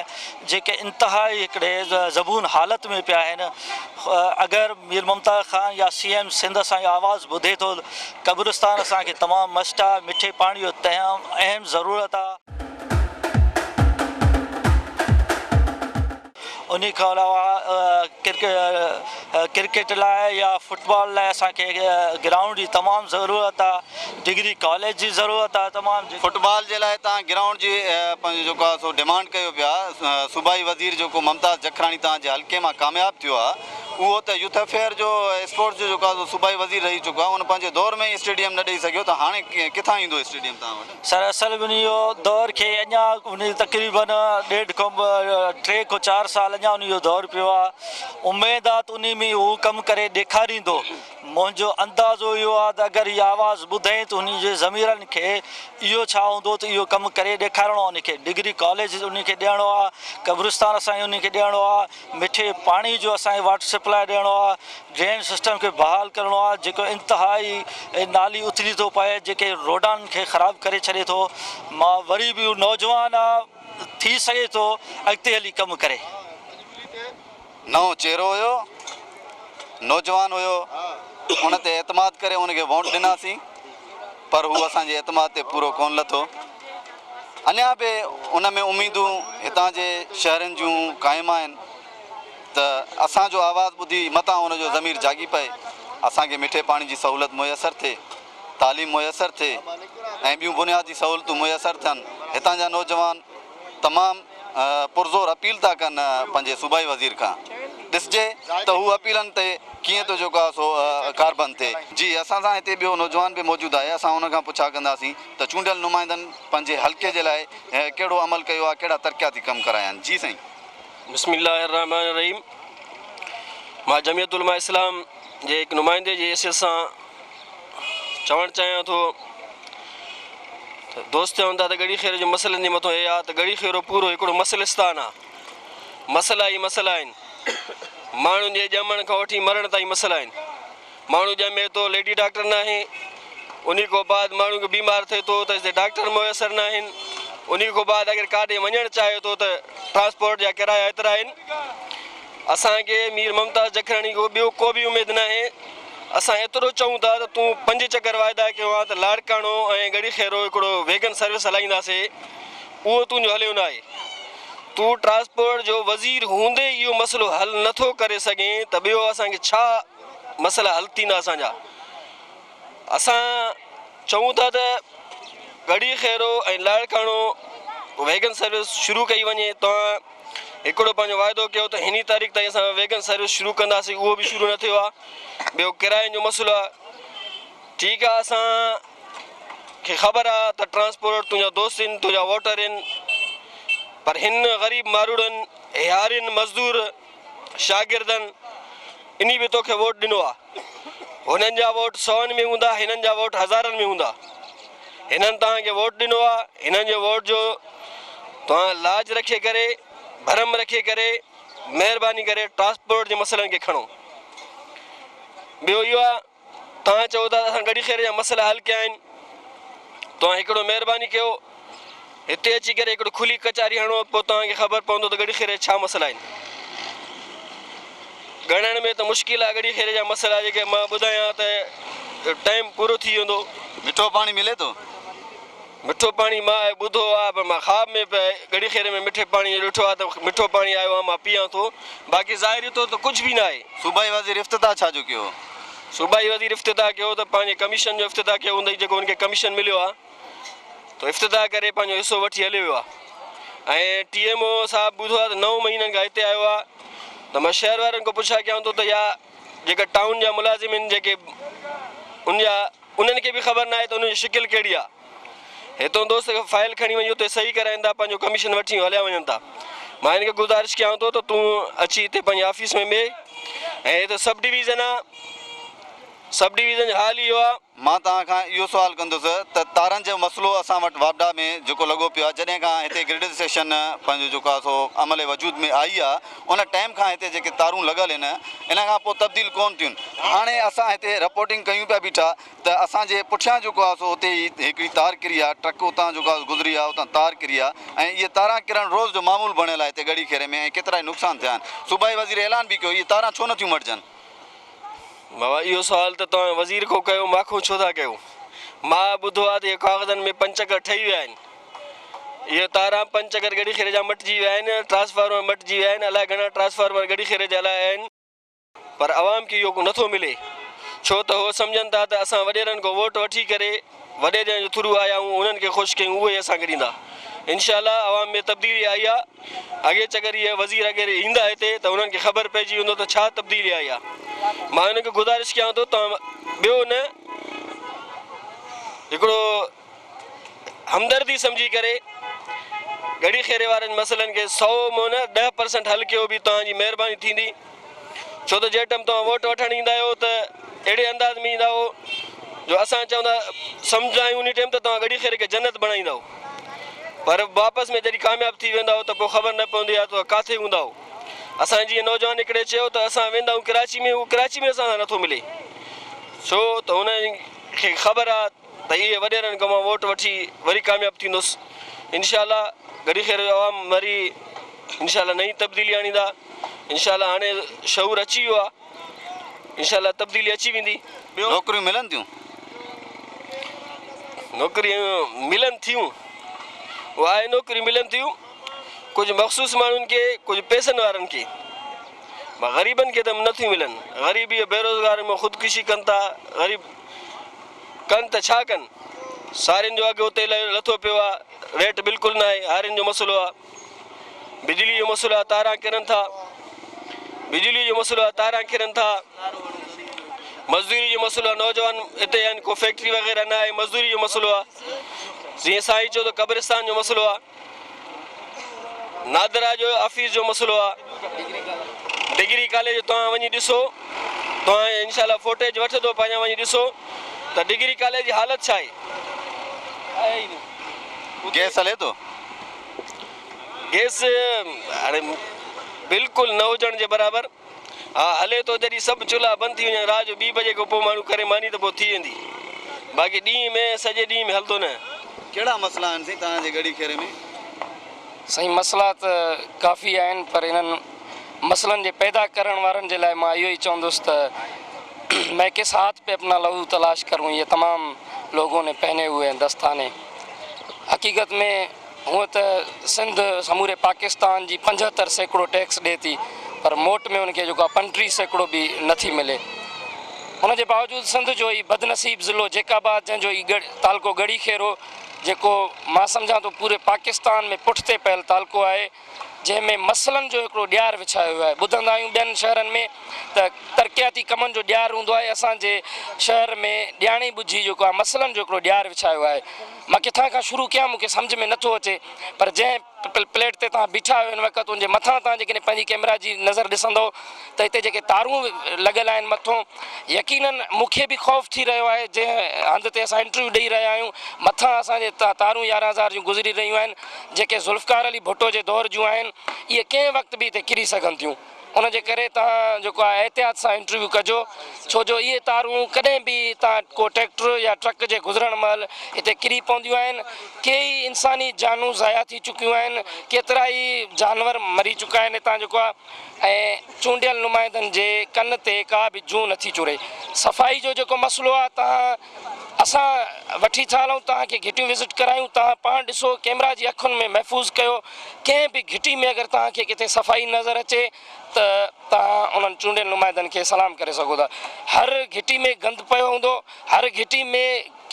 جيڪي انتهائي هڪڙي زبون حالت ۾ پيا آهن. اگر مير ممتاز خان يا سي ايم سنڌ اسان جو آواز ٻڌي ٿو، قبرستان اسان کي تمام مسٽ آ، مٺي پاڻي جو تمام اهم ضرورت آ. انهي کان علاوه ڪرڪيٽ لاء يا فٽبال لاء اسان کي گرائونڊ جي تمام ضرورت آ ڊگري ڪاليج جي ضرورت آ تمام. فٽبال جي لاء توهان گرائونڊ جي پنهنجو جيڪو آ سو ڊمانڊ ڪيو پيا صوبائي وزير جيڪو ممتاز جکراڻي توهان جي حلقي مان ڪامياب ٿيو آ اهو ته يوٿ افيئر جو اسپورٽس جو جيڪو آ سو صوبائي وزير رهي چڪو آ ان پنهنجي دور ۾ ئي اسٽيڊيم نه ڏئي سگهيو ته هاڻي ڪٿان ايندو اسٽيڊيم توهان وٽ. سر اصل انهي جو دور کي اڃا انهي تقريبن ڏيڍ کان ٽي کان چار سال اڃا انهي جو دور پيو آ اميد آ ته انهي ۾ هو ڪم ڪري ڏيکاريندو منهنجو اندازو اهو آ ته اگر هي آواز ٻڌئين ته انهي جي ضميرن کي اهو ڇا هوندو ته اهو ڪم ڪري ڏيکارڻو آ انهي کي ڊگري ڪاليج انهي کي ڏيڻو آ قبرستان اسان کي انهي کي ڏيڻو آ مٺي پاڻي جو اسان کي واٽر سپلاء ڏيڻو آ ڊرين سسٽم کي بحال ڪرڻو آ جيڪو انتهائي نالي اٿلي ٿو پئي جيڪي روڊان کي خراب ڪري ڇڏي ٿو مان وري به نوجوان آ ٿي سگهي ٿو اڳتي هلي ڪم ڪري. نئون چهرو هيو نوجوان هيو ان تي اعتماد ڪري ان کي ووٽ ڏناسين پر هو اسان جي اعتماد تي پورو ڪون لٿو اڃا به ان ۾ اميدون هتان جي شهرين جون قائم آهن ته اسان جو آواز ٻڌي متان ان جو ضمير جاڳي پئي، اسان کي مٺي پاڻي جي سهولت ميسر ٿئي، تعليم ميسر ٿئي ۽ ٻيون بنيادي سهولتون ميسر ٿين، هتان جا نوجوان تمام پرزور اپيل ٿا ڪن پنهنجي صوبائي وزير کان ڏسجي ته هو اپيلن تي ڪيئن ٿو جيڪو آهي سو ڪاربند ٿئي. جي اسان سان هتي ٻيو نوجوان به موجود آهي اسان ان کان پڇا ڪنداسين ته چونڊيل نمائندن پنهنجي حلقي جي لاء ڪهڙو عمل ڪيو آهي ڪهڙا ترقياتي ڪم ڪرايا آهن جي سائين. بسم الله الرحمٰن الرحيم مان جمعيت علماء اسلام جي هڪ نمائندي جي حيثيت سان چوڻ چاهيان ٿو ته دوست چون ٿا ته ڳڙهي خير جي مسئلن جي مٿو هي آ ته ڳڙهي خيرو پورو هڪڙو مسئلستان آ مسئلا ئي مسئلا آهن ماڻهن جي ڄمڻ کان وٺي مرڻ تائين مسئلا آهن ماڻهو ڄمي ٿو ليڊي ڊاڪٽر ناهي انهي کان بعد ماڻهو کي بيمار ٿئي ٿو ته هتي ڊاڪٽر ميسر ناهن انهي کان بعد اگر ڪاڏي وڃڻ چاهي ٿو ته ٽرانسپورٽ جا ڪرايا ايترا آهن اسان کي مير ممتاز جکراڻي کان ٻيو ڪو به اميد ناهي اسان ايترو چئون ٿا ته تون پنج چڪر واعدا ڪيو آ ته لاڙڪاڻو ۽ ڳڙهي خيرو هڪڙو ويگن سروس هلائينداسي اهو تنهنجو هليو ناهي تون ٽرانسپورٽ جو وزير هوندي اهو مسئلو حل نٿو ڪري سگهين ته ٻيو اسان کي ڇا مسئلا حل ٿيندا اسان جا اسان چئون ٿا ته ڳڙهي خيرو ۽ لاڙڪاڻو ويگن سروس شروع ڪئي وڃي توهان هڪڙو پنهنجو واعدو ڪيو ته هني تاريخ تائين اسان ويگن سروس شروع ڪنداسين اهو به شروع نه ٿيو آهي ٻيو ڪراين جو مسئلو آهي ٺيڪ آهي اسان کي خبر آهي ته ٽرانسپورٽ تنهنجا دوست آهن تنهنجا ووٽر آهن پر هن غريب ماروئڙن هارين مزدور شاگردن انهي به توکي ووٽ ڏنو آ. هنن جا ووٽ سون ۾ هوندا هنن جا ووٽ هزارن ۾ هوندا. هنن توهان کي ووٽ ڏنو آ هنن جي ووٽ جو توهان لاج رکي ڪري ڀرم رکي ڪري مهرباني ڪري ٽرانسپورٽ جي مسئلن کي کڻو. ٻيو اهو آ توهان چئو ٿا ته اسان ڳڙهي خير جا مسئلا حل ڪيا آهن توهان هڪڙو مهرباني ڪيو هتي اچي ڪري هڪڙو کلي ڪچهري هڻو پوء توهان کي خبر پوندو ته ڳڙهي خير جا ڇا مسئلا آهن ڳڻڻ ۾ ته مشڪل آهي ڳڙهي خير جا مسئلا جيڪي مان ٻڌايان ته ٽائيم پورو ٿي ويندو. مٺو پاڻي ملي ٿو؟ مٺو پاڻي مان ٻڌو آ پر مان خواب ۾ به ڳڙهي خيري ۾ مٺي پاڻي جو ڏٺو آ ته مٺو پاڻي آيو آ مان پيئان ٿو باقي ظاهري طور ته ڪجهه به ناهي. صوبائي وزير افتتاح ڇا جو ڪيو؟ صوبائي وزير افتتاح ڪيو ته پنهنجي ڪميشن جو افتتاح ڪيو هوندئي جيڪو هن کي ڪميشن مليو آ ته افتتاح ڪري پنهنجو حصو وٺي هليو ويو آ ۽ ٽي ايم او صاحب ٻڌو آ ته نو مهينن کان هتي آيو آ ته مان شهر وارن کان پڇا ڪيان ٿو ته يا جيڪا ٽائون جا ملازم آهن جيڪي ان جا انهن کي به خبر ناهي ته ان جي شڪل ڪهڙي آ. هتون دوست فائل کڻي وڃي اتي صحيح ڪرائين ٿا پنهنجو ڪميشن وٺي هليا وڃن ٿا. مان هن کي گذارش ڪيان ٿو ته تون اچي هتي پنهنجي آفيس ۾ ويهه ۽ هي ته سب ڊويزن آ سب ڊويزن جو حال اهو آ. مان توهان کان اهو سوال ڪندس ته تارن جو مسئلو اسان وٽ واپڊا ۾ جيڪو لڳو پيو آهي جڏهن کان هتي گرڊ اسٽيشن پنهنجو جيڪو آهي سو عمل وجود ۾ آئي آهي ان ٽائيم کان هتي جيڪي تارون لڳل آهن ان کان پوء تبديل ڪون ٿيون هاڻي اسان هتي رپورٽنگ ڪيون پيا بيٺا ته اسان جي پٺيان جيڪو آهي سو اتي ئي هڪڙي تار ڪري آهي ٽرڪ اتان جيڪو آهي گذري آهي اتان تار ڪري آهي ۽ اهي تاران ڪرڻ روز جو معمول بڻيل آهي هتي ڳڙهي خيري ۾ ۽ ڪيترائي نقصان ٿيا آهن صوبائي وزير اعلان به ڪيو اهي تاران ڇو نٿيون مٽجن. بابا اهو سوال ته توهان وزير کان ڪيو مان کان ڇو ٿا ڪيو مان ٻڌو آهي ته اهي ڪاغذن ۾ پنچڪر ٺهي ويا آهن اهي تاران پنچڪر ڳڙهي خيري جا مٽجي ويا آهن ٽرانسفارمر مٽجي ويا آهن الائي گهڻا ٽرانسفارمر ڳڙهي خيري جا الائي آهن پر عوام کي اهو نٿو ملي ڇو ته هو سمجهن ٿا ته اسان وڏيرن کان ووٽ وٺي ڪري وڏيرن جي ٿرو آيا آهيون انهن کي خوش ڪيون اهي اسان کي ڏيندا انشاء الله عوام ۾ تبديلي آئي آهي اڳي چڪر اهي وزير اگر ايندا هتي ته انهن کي خبر پئجي ويندو ته ڇا تبديلي آئي آهي مان انهن کي گذارش ڪيان ٿو توهان ٻيو نه هڪڙو همدردي سمجهي ڪري ڳڙهي خيري وارن مسئلن کي سئو مان نه 10% حل ڪيو به توهان جي مهرباني ٿيندي ڇو ته جنهن ٽائيم توهان ووٽ وٺڻ ايندا آهيو ته اهڙي انداز ۾ ايندا آهيو جو اسان چوندا سمجهندا آهيون ان ٽائيم ته توهان ڳڙهي خيري کي جنت بڻائيندا پر واپس ۾ جڏهن ڪامياب ٿي ويندا آهيو ته پوء خبر نه پوندي آهي ته ڪاٿي هوندا آهيو اسان جيئن نوجوان هڪڙي چيو ته اسان ويندا آهيون ڪراچي ۾ اهو ڪراچي ۾ اسان سان نٿو ملي ڇو ته هن کي خبر آهي ته اهي وڏيرن کان مان ووٽ وٺي وري ڪامياب ٿيندس انشاء الله گڙي خير جو عوام وري انشاء الله نئين تبديلي آڻيندا انشاء الله هاڻي شعور اچي ويو آهي انشاء الله تبديلي اچي ويندي. ٻيو نوڪريون ملن ٿيون؟ نوڪريون ملن ٿيون اهو آهي نوڪريون ملن ٿيون ڪجهه مخصوص ماڻهن کي ڪجهه پئسن وارن کي غريبن کي ته نٿيون ملن غريب اهي بيروزگار ۾ خودڪشي ڪن ٿا غريب ڪن ته ڇا ڪن؟ سارين جو اگهه اتي لٿو پيو آ، ريٽ بلڪل ناهي، هارين جو مسئلو آ، بجلي جو مسئلو آ، تاران ڪرن ٿا، بجلي جو مسئلو آ، تاران ڪرن ٿا، مزدوري جو مسئلو آ، نوجوان اتي آهن ڪو فيڪٽري وغيره ناهي، مزدوري جو مسئلو آ، جيئن سائين چيو ته قبرستان جو مسئلو آ. نادرا جو آفيس جو مسئلو آ ڊگري ڪاليج توهان وڃي ڏسو توهان انشاء الله فوٽيج وٺندو پنهنجا وڃي ڏسو ته ڊگري ڪاليج جي حالت ڇا آهي. گيس هلي ٿو. گيس هاڻي بلڪل نه هجڻ جي برابر. ها هلي ٿو جڏهن سڀ چلها بند ٿي وڃن رات جو ٻي بجي کان پوء ماڻهو ڪري ماني ته پوء ٿي ويندي باقي ڏينهن ۾ سڄي ڏينهن ۾ هلندو نه. ڪهڙا مسئلا آهن سائين توهان جي ڳڙهي خيري ۾؟ سائين مسئلا ته ڪافي آهن پر انهن مسئلن جي پيدا ڪرڻ وارن جي لاء مان اهو ئي چوندس ته مين ڪس هاٿ پي اپنا لهو تلاش ڪرون يه تمام لوگون ني پهني هوئي هين دستاني حقيقت ۾ هونء ته سنڌ سموري پاڪستان جي 75% ٽيڪس ڏئي ٿي پر موٽ ۾ ان کي جيڪو آهي 35% به نه ٿي ملي. ان جي باوجود سنڌ جو هي بدنصيب ضلعو جيڪب آباد جنهن جو هي تعلقو ڳڙهي خيرو جيڪو مان سمجهان ٿو پوري پاڪستان ۾ پٺتي پيل تعلقو آهي جنهن ۾ مسئلن جو هڪڙو ڏيار وڇايو ويو آهي ٻڌندا آهيون ٻين شهرن ۾ ته ترقياتي ڪمن جو ڏيار هوندو آهي اسان جي شهر ۾ ڄاڻي ٻجهي جيڪو آهي مسئلن جو هڪڙو ڏيار وڇايو آهي مان ڪٿان کان شروع ڪيان مون کي سمجهه ۾ نٿو اچي پر جنهن پليٽ تي توهان بيٺا آهيو هن وقت ان جي مٿان توهان جيڪڏهن پنهنجي ڪئميرا جي نظر ڏسندو ته هتي جيڪي تارون لڳل آهن مٿو يقينن مون کي به خوف ٿي رهيو آهي جنهن هنڌ تي اسان انٽرويو ڏئي رهيا آهيون مٿان اسان جي تارون 11 هزار جون گذري رهيون آهن جيڪي ذوالفقار علي ڀٽو جي دور جون آهن اهي ڪنهن وقت به هتي ڪري سگهن ٿيون. ان جي ڪري توهان جيڪو آهي احتياط سان انٽرويو ڪجو ڇو جو اهي تارون ڪڏهن به هتان ڪو ٽريڪٽر يا ٽرڪ جي گذرڻ مهل هتي ڪري پونديون آهن ڪيئي انساني جانون ضايع ٿي چڪيون آهن ڪيترائي جانور مري چڪا آهن هتان جيڪو آهي ۽ چونڊيل نمائندن جي ڪن تي ڪا به جون نٿي چري صفائي جو جيڪو مسئلو آهي توهان اسان وٺي ٿا هلون توهان کي گهٽيون وزٽ ڪرايون توهان پاڻ ڏسو ڪيمرا جي اکين ۾ محفوظ ڪيو ڪنهن به گهٽي ۾ اگر توهان کي ڪٿي صفائي نظر اچي ته توهان انهن چونڊيل نمائندن کي سلام ڪري سگهو ٿا هر گهٽي ۾ گند پيو هوندو هر گهٽي ۾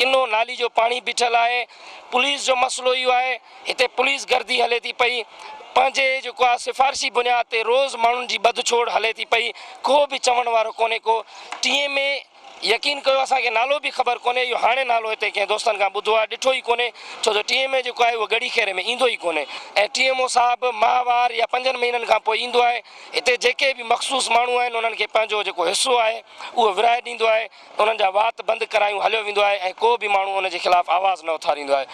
ڪنو نالي جو پاڻي بيٺل آهي پوليس جو مسئلو اهو آهي هتي پوليس گردي هلي ٿي پئي پنهنجي جيڪو آهي سفارشي بنياد تي روز ماڻهن جي ٻڌ ڇوڙ هلي ٿي پئي ڪو به چوڻ وارو ڪونهي ڪو ٽئين ۾ يقين ڪيو اسان کي نالو به خبر ڪونهي اهو هاڻي نالو هتي ڪنهن دوستن کان ٻڌو آهي ڏٺو ئي ڪونهي ڇو جو ٽي ايم اي جيڪو آهي اهو ڳڙهي خيري ۾ ايندو ئي ڪونهي ۽ ٽي ايم او صاحب ماهوار يا پنجن مهينن کان پوء ايندو آهي هتي جيڪي به مخصوص ماڻهو آهن انهن کي پنهنجو جيڪو حصو آهي اهو ورهائي ڏيندو آهي انهن جا وات بند ڪرايون هليو ويندو آهي ۽ ڪو به ماڻهو ان جي خلاف آواز نه اٿاريندو آهي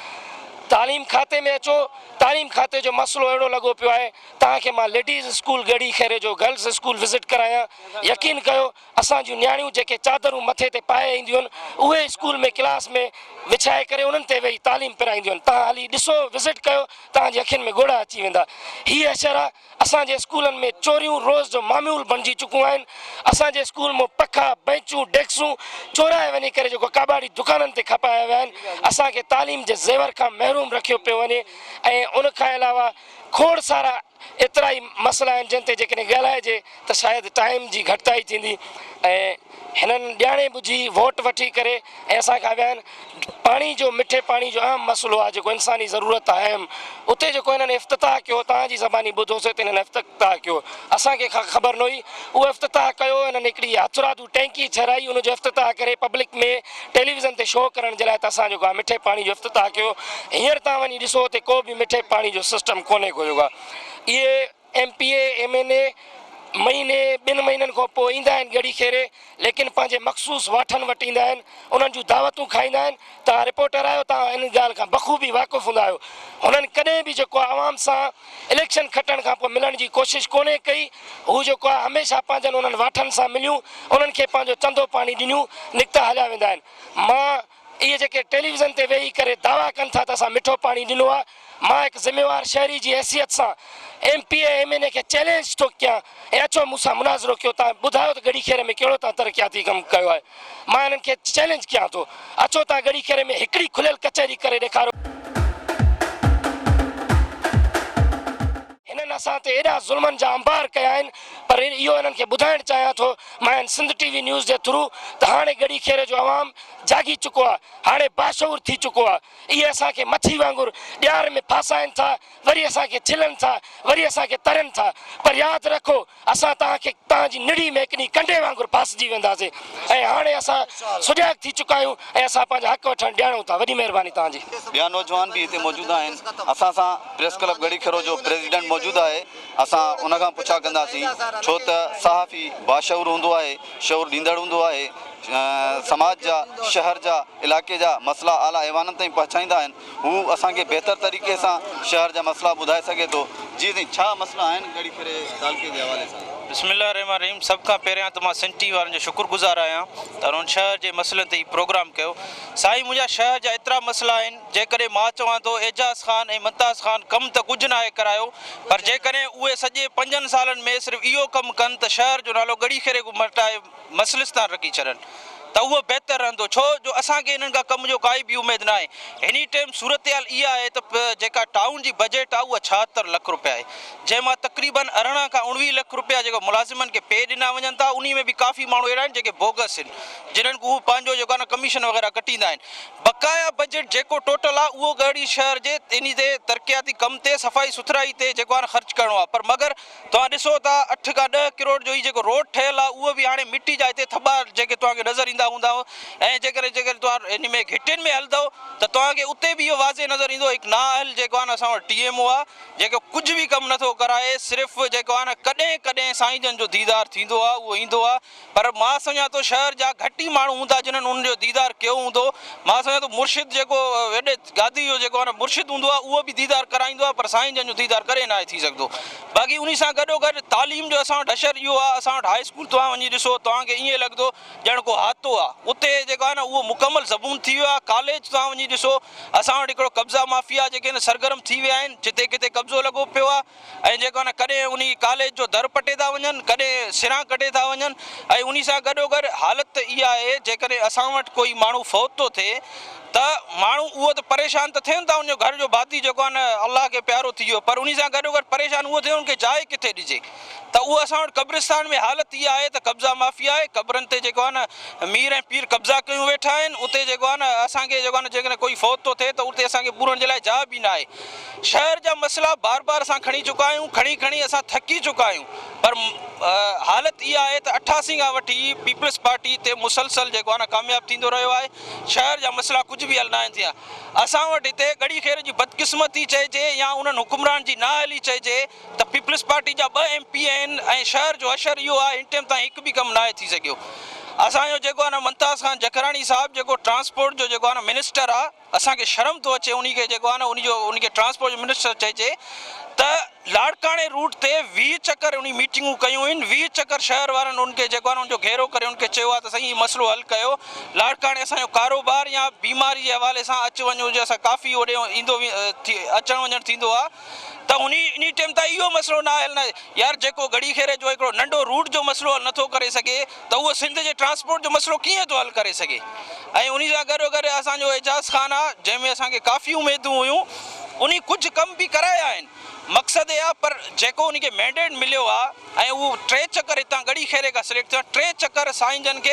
تعليم کاتي ۾ اچو تعليم کاتي جو مسئلو اهڙو لڳو پيو آهي توهان کي مان ليڊيز اسڪول ڳڙهي خيري جو گرلز اسڪول وزٽ ڪرايان يقين ڪيو اسان جون نياڻيون جيڪي چادرون مٿي تي پائي اينديون آهن اهي اسڪول ۾ ڪلاس ۾ وڇائي ڪري انهن تي ويهي تعليم پرائينديون آهن توهان هلي ڏسو وزٽ ڪيو توهان جي اکين ۾ ڳوڙها اچي ويندا هي حشر آهي اسان جي اسڪولن ۾ چوريون روز جو معمول بڻجي چڪون آهن اسان جي اسڪول مون پکا بئنچون ڊيڪسون چورائي وڃي ڪري جيڪو ڪاٻاڙي دڪانن تي کپايا ويا آهن اسان کي تعليم جي زيور کان محروم رکيو پيو وڃي ۽ ان کان علاوه کوڙ سارا ايترا ئي مسئلا آهن جن تي جيڪڏهن ڳالهائجي ته شايد ٽائيم جي گهٽتائي ٿيندي ۽ هنن ڄاڻي ٻجهي ووٽ وٺي ڪري ۽ اسان کان ويا آهن پاڻي جو مٺي پاڻي جو اهم مسئلو آهي جيڪو انساني ضرورت آهي اهم اتي جيڪو هنن افتتاح ڪيو توهان جي زباني ٻڌوسي ته هنن افتتاح ڪيو اسان کي خبر نه هئي اهو افتتاح ڪيو هنن هڪڙي هٿرادو ٽينڪي ٺهرائي ان جو افتتاح ڪري پبلڪ ۾ ٽيليويزن تي شو ڪرڻ جي لاء ته اسان جيڪو آهي مٺي پاڻي جو افتتاح ڪيو هينئر توهان وڃي ڏسو اتي ڪو به مٺي پاڻي جو سسٽم ڪونهي ڪو جيڪو آهي اهي M P A M N A مهيني ٻن مهينن کان پوء ايندا آهن ڳڙهي خيري ليڪن پنهنجي مخصوص واٺن وٽ ايندا آهن انهن جون دعوتون کائيندا آهن توهان رپورٽر آهيو توهان ان ڳالهه کان بخوبي واقف هوندا آهيو هنن ڪڏهن به جيڪو آهي عوام سان اليڪشن کٽڻ کان پوء ملڻ جي ڪوشش ڪونهي ڪئي هو جيڪو آهي هميشه پنهنجن انهن واٺن سان مليون انهن کي پنهنجو چندو پاڻي ڏنيون نڪتا هليا ويندا آهن مان اهي جيڪي ٽيليويزن تي ويهي ڪري دعويٰ ڪن ٿا ته اسان مٺو پاڻي ڏنو آهي مان هڪ ذميوار شهري جي حيثيت سان M P A M N A کي چئلينج ٿو ڪيان ۽ اچو مون سان مناظرو ڪيو تان ٻڌايو ته ڳڙهي خيري ۾ ڪهڙو تان ترقياتي ڪم ڪيو آهي مان انهن کي چئلينج ڪيان ٿو اچو تان ڳڙهي خيري ۾ هڪڙي کليل ڪچهري ڪري ڏيکاريو. هنن اسان تي ايڏا ظلمن جا انبار ڪيا آهن پر اهو هنن کي ٻڌائڻ چاهيان ٿو مان هن سنڌ ٽي وي نيوز جي ٿرو ته هاڻي ڳڙهي خيري جو عوام جاڳي چڪو آهي هاڻي باشعور ٿي چڪو آهي اهي اسان کي مڇي وانگر ڄار ۾ ڦاسائن ٿا وري اسان کي ڇلن ٿا وري اسان کي ترين ٿا پر ياد رکو اسان توهان کي توهان جي نڙي ۾ هڪ ڏينهن ڪنڊي وانگر ڦاسجي وينداسين ۽ هاڻي اسان سجاڳ ٿي چڪا آهيون ۽ اسان پنهنجا حق وٺڻ ڄاڻون ٿا وڏي مهرباني توهان جي. ٻيا نوجوان به هتي موجود آهن اسان سان پريس ڪلب ڳڙهي کيرو جو پريزيڊنٽ موجود آهي اسان ان کان پڇا ڪنداسين ڇو ته صحافي باشعور هوندو آهي شعور ڏيندڙ هوندو آهي سماج جا شهر جا علائقي جا مسئلا اعليٰ ايوانن تائين پهچائيندا آهن هو اسان کي بهتر طريقي سان شهر جا مسئلا ٻڌائي سگهي ٿو. جي سائين ڇا مسئلا آهن ڳڙهي خيري تعلقي جي حوالي سان. بسم الله الرحمٰن الرحيم سڀ کان پهريان ته مان سنڌ ٽي وي وارن جو شڪر گذار آهيان ته انهن شهر جي مسئلن تي هي پروگرام ڪيو سائين منهنجا شهر جا ايترا مسئلا آهن جيڪڏهن مان چوان ٿو اعجاز خان ۽ ممتاز خان ڪم ته ڪجهه ناهي ڪرايو پر جيڪڏهن اهي سڄي پنجن سالن ۾ صرف اهو ڪم ڪن ته شهر جو نالو ڳڙهي خيري کان مٽائي مسلستان رکي ڇڏن ته اهو بهتر رهندو ڇو جو اسان کي انهن کان ڪم جو ڪائي به اميد ناهي هني ٽيم صورتحال اها آهي ته جيڪا ٽائون جي بجيٽ آهي اها 76 لک روپيا آهي جنهن مان تقريبن 18 کان 19 لک روپيا جيڪو ملازمن کي پي ڏنا وڃن ٿا انهي ۾ به ڪافي ماڻهو اهڙا آهن جيڪي بوگس آهن جنهن کان هو پنهنجو جيڪو آهي نه ڪميشن وغيره ڪٽيندا آهن بقايا بجيٽ جيڪو ٽوٽل آهي اهو ڳڙهي شهر جي انهي تي ترقياتي ڪم تي صفائي سٿرائي تي جيڪو آهي نه خرچ ڪرڻو آهي پر مگر توهان ڏسو ته اٺ کان ڏهه ڪروڙ جو هي جيڪو روڊ ٺهيل آهي اهو به هاڻي مٽي جا هتي ٿٻا جيڪي توهان کي نظر ايندا هوندا ۽ جيڪڏهن جيڪڏهن توهان ان ۾ گهٽين ۾ هلندؤ ته توهان کي اتي به اهو واضح نظر ايندو هڪ نااهل جيڪو آهي نه اسان وٽ ٽي ايم او آهي جيڪو ڪجهه به ڪم نٿو ڪرائي صرف جيڪو آهي نه ڪڏهن ڪڏهن سائين جن جو ديدار ٿيندو آهي اهو ايندو آهي پر مان سمجهان ٿو شهر جا گهٽ ئي ماڻهو هوندا جنھن ان جو ديدار ڪيو هوندو. مان سمجهان ٿو مرشد جيڪو وڏي گادي جو جيڪو آهي نه مرشد هوندو آهي اهو به ديدار ڪرائيندو آهي پر سائين جن جو ديدار ڪڏهن ناهي ٿي سگهندو. باقي انهي سان گڏو گڏ تعليم جو اسان وٽ حشر اهو آهي اسان وٽ هاء اسڪول توهان وڃي ڏسو توهان کي ائين لڳندو ڄڻ ڪو حاطو آهي اتي جيڪو آهي نه اهو مڪمل زبون ٿي ويو آهي ڪاليج توهان وڃي ڏسو اسان وٽ هڪڙو قبضا مافيا جيڪي آهن سرگرم ٿي ويا آهن جتي ڪٿي قبضو لڳو پيو آهي. ۽ جيڪو نه ڪڏهن انهي ڪاليج جو در پٽي ٿا وڃن ڪڏهن سران ڪڍي ٿا وڃن ۽ انهي سان گڏوگڏ حالت ته اها آهي جيڪڏهن اسان وٽ ڪوئي ماڻهو فوت ٿو ٿئي ته ماڻهو اهو ته پريشان ته ٿين ٿا ان جو گهر جو ڀاتي جيڪو آهي نه الله کي پيارو ٿي ويو پر انهي سان گڏوگڏ پريشان اهو ٿيو ان کي جاء ڪٿي ڏجي ته اهو اسان وٽ قبرستان ۾ حالت اها آهي ته قبضا مافيا آهي قبرن تي جيڪو آهي نه مير ۽ پير قبضا ڪيون ويٺا آهن اتي جيڪو آهي نه اسان کي جيڪو آهي نه جيڪڏهن ڪوئي فوت ٿو ٿئي ته اتي اسان کي پورڻ جي لاء جاء به نه آهي شهر جا مسئلا بار بار اسان کڻي چڪا آهيون کڻي کڻي اسان ٿڪي چڪا آهيون پر حالت اها آهي ته 88 کان وٺي پيپلز پارٽي تي مسلسل جيڪو آهي نه ڪامياب ٿيندو رهيو آهي شهر جا مسئلا ڪجهه به حل ناهن ٿيا. اسان وٽ هتي ڳڙهي خير جي بدقسمتي چئجي يا انهن حڪمرانن جي نااهلي چئجي ته پيپلز پارٽي جا ٻه ايم پي آهن ۽ شهر جو حشر اهو آهي هن ٽيم تائين هڪ به ڪم ناهي ٿي سگهيو. اسان جو جيڪو آهي نه ممتاز خان جکراڻي صاحب جيڪو ٽرانسپورٽ جو جيڪو آهي نه منسٽر آهي اسان کي شرم ٿو اچي انهي کي جيڪو آهي نه انهي جو انهي کي ٽرانسپورٽ جو منسٽر چئجي ته لاڙڪاڻي روٽ تي 20 چڪر انهي ميٽنگون ڪيون آهن 20 چڪر شهر وارن ان کي جيڪو آهي نه ان جو گهيرو ڪري ان کي چيو آهي ته سائين هي مسئلو حل ڪيو لاڙڪاڻي اسان جو ڪاروبار يا بيماري جي حوالي سان اچ وڃ هجي اسان ڪافي هوڏي ايندو اچڻ وڃڻ ٿيندو آهي ته انهي انهي ٽيم تائين اهو مسئلو نه حل نه يار جيڪو ڳڙهي خيري جو هڪڙو ننڍو روٽ جو مسئلو حل نٿو ڪري سگهي ته اهو سنڌ جي ٽرانسپورٽ جو مسئلو ڪيئن ٿو حل ڪري سگهي ۽ انهي سان گڏو گڏ اسان جو اعجاز خان آ جنهن ۾ اسان کي ڪافي اميدون هيون انهي ڪجهه ڪم به ڪرايا آهن مقصد اها پر جيڪو انهي کي مينڊيٽ مليو آ ۽ اهو ٽي چڪر هتان ڳڙهي خيري کان سليڪٽ ٿيو آ ٽي چڪر سائين جن کي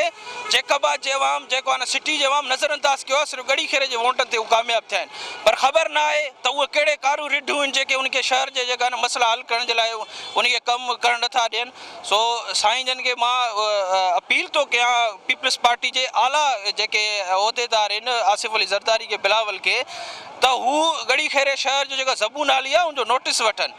جيڪب آباد جي عوام جيڪو آ نه سٽي جي عوام نظر انداز ڪيو آ صرف ڳڙهي خيري جي ووٽن تي هو ڪامياب ٿيا آهن پر خبر نه آهي ته اهي ڪهڙي ڪاريون رڍون آهن جيڪي انهي کي شهر جي جيڪا نه مسئلا حل ڪرڻ جي لاء انهي کي ڪم ڪرڻ نٿا ڏين. سو سائين جن کي مان اپيل ٿو ڪيان پيپلز پارٽي جي اعليٰ جيڪي عهديدار آهن آصف علي زرداري کي بلاول کي ته هو ڳڙهي خيري شهر جو جيڪا زبون حالي آهي ان جو نوٽيس وٺن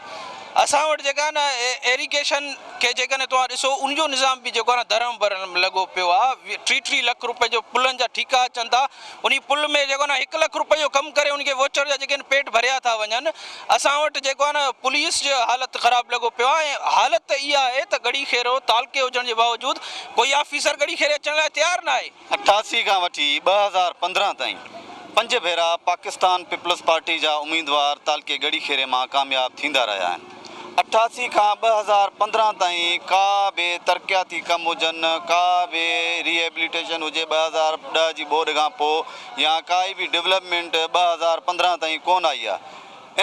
اسان وٽ جيڪا آهي نه ايريگيشن کي جيڪڏهن توهان ڏسو ان جو نظام به جيڪو آهي نه درهم برهم لڳو پيو آهي ٽي ٽي لک روپين جو پلن جا ٺيڪا اچن ٿا انهي پل ۾ جيڪو نه هڪ لک روپئي جو ڪم ڪري ان کي ووچر جا جيڪي آهن پيٽ ڀريا ٿا وڃن اسان وٽ جيڪو آهي نه پوليس جو حالت خراب لڳو پيو آهي ۽ حالت ته اها آهي ته ڳڙهي خيرو تعلقي هجڻ جي باوجود ڪوئي آفيسر ڳڙهي خيري اچڻ لاء تيار ناهي. 88 کان وٺي 2015 تائين پنج ڀيرا پاڪستان پيپلز پارٽي جا اميدوار تعلقي ڳڙهي خيري مان ڪامياب ٿيندا رهيا آهن. 88 کان 2015 تائين ڪا به ترقياتي ڪم هجن، ڪا به ريهيبليٽيشن هجي 2010 جي ٻوڏ کان پوء يا ڪائي به ڊولپمينٽ 2015 تائين ڪونه آئي آهي.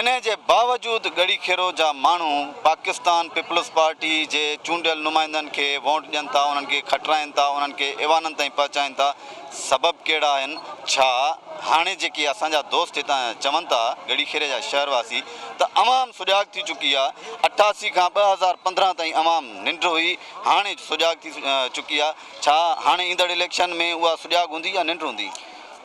انهي جي باوجود ڳڙهي خيرو جا ماڻهو پاڪستان پيپلز پارٽي جي چونڊيل نمائندن کي وونٽ ڏين ٿا، انهن کي کٽرائين ٿا، انهن کي ايوانن تائين پهچائين ٿا، سبب ڪهڙا آهن؟ ڇا هاڻي جيڪي اسان جا دوست هتان چون ٿا ڳڙهي خيري جا شهر واسي ته عوام سجاڳ ٿي چڪي آ، 88 کان 2015 تائين عوام ننڊ هئي هاڻي سجاڳ ٿي چڪي آ، ڇا هاڻي ايندڙ اليڪشن ۾ اها سجاڳ هوندي يا ننڊ هوندي؟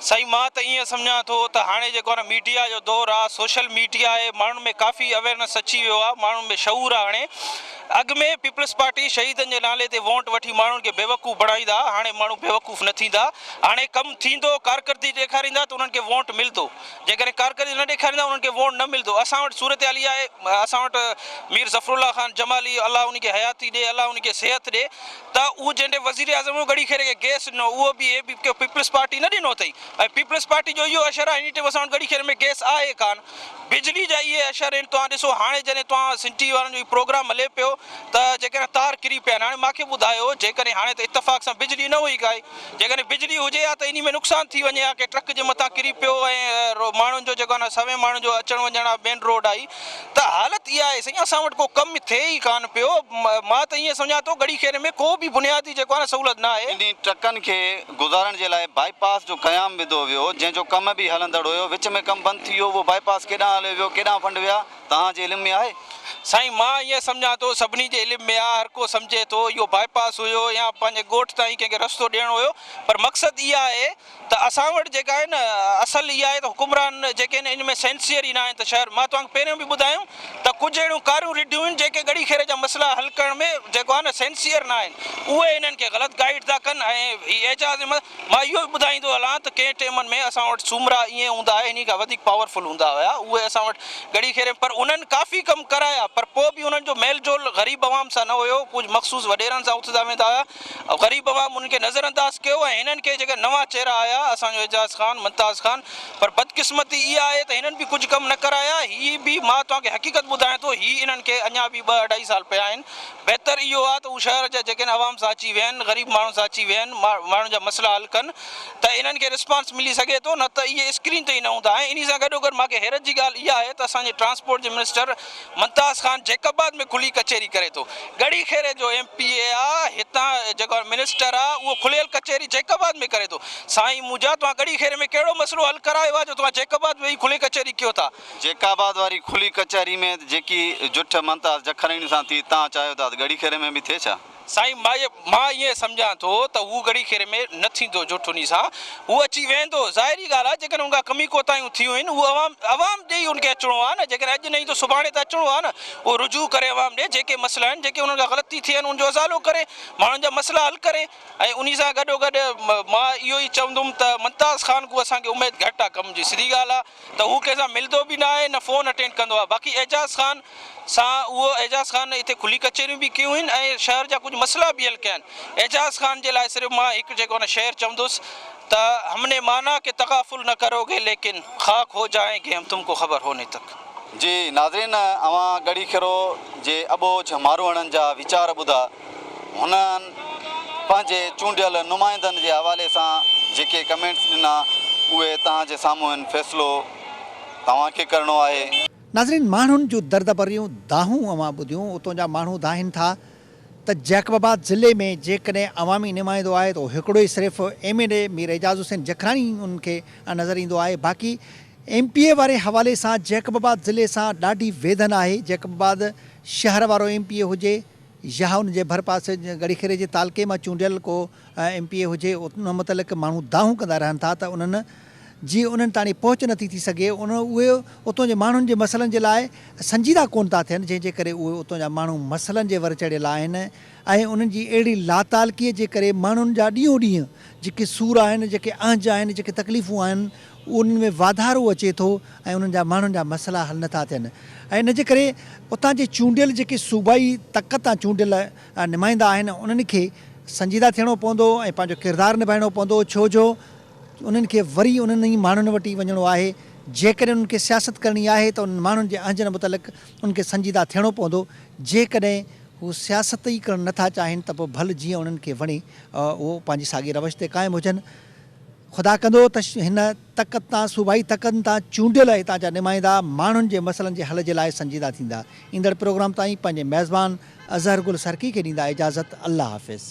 سائين مان ته ائين سمجهان ٿو ته هاڻي جيڪو آهي نه ميڊيا جو دور آ سوشل ميڊيا آهي ماڻهن ۾ ڪافي اويرنس اچي ويو آ ماڻهن ۾ شعور آ هاڻي اڳ ۾ پيپلز پارٽي شهيدن جي نالي تي وونٽ وٺي ماڻهن کي بيوقوف بڻائيندا ها هاڻي ماڻهو بيوقوف نه ٿيندا هاڻي ڪم ٿيندو ڪارڪردگي ڏيکاريندا ته انهن کي وونٽ ملندو جيڪڏهن ڪارڪردگي نه ڏيکاريندا انهن کي وونٽ نه ملندو اسان وٽ صورتحال اها آهي اسان وٽ مير ظفر الله خان جمالي الله ان کي حياتي ڏي الله ان کي صحت ڏي ته اهو جنهن ڏي وزير اعظم ڳڙهي خيري کي گئس ڏنو اهو به هي به پيپلز پارٽي نه ڏنو اٿئي ۽ پيپلز پارٽي جو اهو اشر آهي هن ٽيم اسان وٽ ڳڙهي خيري ۾ گئس آهي ڪانه بجلي جا اهي اشر آهن توهان ڏسو هاڻي جڏهن توهان سنڌ ٽي وي وارن جو هي پروگرام هلي پيو ته جيڪڏهن تار ڪري پيا آهن هاڻي مانکي ٻڌايو جيڪڏهن هاڻي ته اتفاق سان بجلي نه هئي ڪائي جيڪڏهن بجلي هجي ها ته انهي ۾ نقصان ٿي وڃي ها ڪي ٽرڪ جي مٿان ڪري پيو ۽ ماڻهن جو جيڪو آهي نه سوين ماڻهن جو اچڻ وڃڻ آهي مين روڊ آهي ته حالت اها آهي سائين اسان وٽ ڪو ڪم ٿئي ئي ڪانه پيو مان ته ائين سمجهان ٿو ڳڙهي خيري ۾ ڪو به بنيادي جيڪو آهي نه سهولت نه آهي. انهي ٽرڪن کي گذارڻ جي لاء بائي پاس جو قيام وڌو ويو جنهن جو ڪم به هلندڙ هيو وچ ۾ ڪم بند ٿي ويو اهو بائي پاس ڪيڏانهن هليو ويو ڪيڏانهن فنڊ ويا توهان جي علم ۾ آهي؟ سائين مان ائين سمجهان ٿو سڀني جي علم ۾ آهي هر ڪو سمجهي ٿو اهو بائي پاس هيو يا پنهنجي ڳوٺ تائين ڪنهن کي رستو ڏيڻو هيو پر مقصد اها آهي ته اسان وٽ جيڪا آهي نه اصل اها آهي ته حڪمران جيڪي آهن ان ۾ سينسيئر ئي نه آهن ته شهر مان توهان کي پهريون به ٻڌايم ته ڪجهه اهڙيون ڪاريون رڍيون آهن جيڪي ڳڙهي خيري جا مسئلا حل ڪرڻ ۾ جيڪو آهي نه سينسيئر نه آهن اهي انهن کي غلط گائيڊ ٿا ڪن ۽ هي اعجاز احمد مان اهو به ٻڌائيندو هلان ته ڪنهن ٽيمن ۾ اسان وٽ سومرا ائين هوندا هيا انهي کان وڌيڪ پاور فل هوندا هيا اهي اسان وٽ ڳڙهي خيري پر. انهن ڪافي ڪم ڪرايا پر پوء به انهن جو ميل جول غريب عوام سان نه هيو، ڪجهه مخصوص وڏيرن سان اٿندا ويهندا هيا، غريب عوام انهن کي نظر انداز ڪيو ۽ هنن کي جيڪي نوان چهرا آيا اسان جو اعجاز خان، ممتاز خان پر بدقسمتي اها آهي ته هنن به ڪجهه ڪم نه ڪرايا، هي به مان توهان کي حقيقت ٻڌايان ٿو هي انهن کي اڃا به ٻه اڍائي سال پيا آهن، بهتر اهو آهي ته هو شهر جا جيڪي آهن عوام سان اچي ويهن، غريب ماڻهن سان اچي ويهن، ماڻهن جا مسئلا حل ڪن ته انهن کي رسپانس ملي سگهي ٿو نه ته اهي اسڪرين تي ئي نه هوندا ۽ انهي سان گڏوگڏ مان کي حيرت جي ڳالهه اها آهي ته اسان جي ٽرانسپورٽ جي منسٽر ممتاز خان جيڪب آباد ۾ کلي ڪچهري ڪري ٿو ڳڙهي خيري جو ايم پي اي آ هتان جيڪو منسٽر آ اهو کليل ڪچهري جيڪب آباد ۾ ڪري ٿو سائين منهنجا توهان ڳڙهي خيري ۾ ڪهڙو مسئلو حل ڪرايو آ جو توهان جيڪب آباد ۾ ويهي کلي ڪچهري ڪيو ٿا. جيڪب آباد واري کلي ڪچهري ۾ جيڪي جٺ ممتاز جکراڻي سان ٿي توهان چاهيو ٿا ته ڳڙهي خيري ۾ به ٿئي ڇا؟ سائين مان ائين سمجهان ٿو ته هو ڳڙهي خيري ۾ نه ٿيندو جٺ انهي سان هو اچي ويهندو ظاهري ڳالهه آهي جيڪڏهن ان کان ڪمي ڪوتاهيون ٿيون آهن اهو عوام عوام ڏي ئي ان کي اچڻو آهي نه جيڪڏهن اڄ نه ايندو سڀاڻي ته اچڻو آهي نه اهو رجوع ڪري عوام ڏي جيڪي مسئلا آهن جيڪي انهن کان غلطي ٿي آهن ان جو ازالو ڪري ماڻهن جا مسئلا حل ڪري ۽ انهي سان گڏو گڏ مان اهو ئي چوندم ته ممتاز خان کان اسان کي اميد گهٽ آهي ڪم جي سڌي ڳالهه آهي ته هو ڪنهن سان ملندو به نه آهي نه فون اٽينڊ ڪندو آهي باقي اعجاز خان سان اهو اعجاز خان هتي کلي ڪچهريون به ڪيون آهن ۽ شهر جا ڪجهه مسئلا به حل ڪيا آهن اعجاز خان جي لاء صرف مان هڪ جيڪو آهي نه شعر چوندس ته هم ني مانا ڪه تغافل نه ڪروگي ليڪن خاڪ هو جائين گي هم تم ڪو خبر هوني تڪ. جي ناظرين اوهان ڳڙهي خيرو جي اٻوجهه ماروئڙن جا ويچار ٻڌا هنن پنهنجي چونڊيل نمائندن جي حوالي سان جيڪي ڪمينٽس ڏنا اهي توهان جي سامهون آهن فيصلو توهان کي ڪرڻو آهي. ناظرين ماڻهن جون درد ڀريون دانهون اوهان ٻڌيون اتون جا ماڻهو دانهين ٿا ته جيڪب آباد ضلعي ۾ جيڪڏهن عوامي نمائندو آهي ته اهو هڪڙو ئي صرف M N A Mir Ejaz Hussain Jakhrani انهن کي نظر ايندو آهي باقي ايم پي اي واري حوالي سان جيڪب آباد ضلعي سان ڏاڍي ويڌن آهي جيڪب آباد شهر وارو ايم پي اي هجي يا ان جي ڀرپاسي ڳڙهي خيري جي تعلقي مان چونڊيل ڪو ايم پي اي هجي ان متعلق ماڻهو دانهون ڪندا رهن ٿا ته انهن جي انهن تاڻي پهچ نٿي ٿي سگهي ان اهي اتون جي ماڻهن جي مسئلن جي لاء سنجيده ڪونه ٿا ٿين جنهن جي ڪري اهي اتون جا ماڻهو مسئلن جي ور چڙهيل آهن ۽ انهن جي اهڙي لاتعلقي جي ڪري ماڻهن جا ڏينهون ڏينهن جيڪي سور آهن جيڪي اهنج آهن جيڪي تڪليفون آهن انهن ۾ واڌارو اچي ٿو ۽ انهن جا ماڻهن جا مسئلا حل نٿا ٿين ۽ ان جي ڪري اتان جي چونڊيل جيڪي صوبائي تڪ تان چونڊيل نمائندا آهن انهن کي سنجيده ٿيڻو پوندو ۽ پنهنجو ڪردار نڀائڻو پوندو ڇو جو انهن کي وري انهن ئي ماڻهن وٽ ئي وڃڻو آهي جيڪڏهن انهن کي سياست ڪرڻي آهي ته انهن ماڻهن جي اهنجن متعلق انهن کي سنجيده ٿيڻو پوندو جيڪڏهن هو سياست ئي ڪرڻ نٿا چاهين ته پوء ڀل جيئن انهن کي وڻي اهو پنهنجي ساڳي روش تي قائم هجن. خدا ڪندو ته هن تڪ تان صوبائي تڪن تان چونڊيل هتان جا نمائندا ماڻهن جي مسئلن جي حل جي لاء سنجيده ٿيندا. ايندڙ پروگرام تائين پنهنجي ميزبان اظهر گل سرڪي کي ڏيندا اجازت الله حافظ.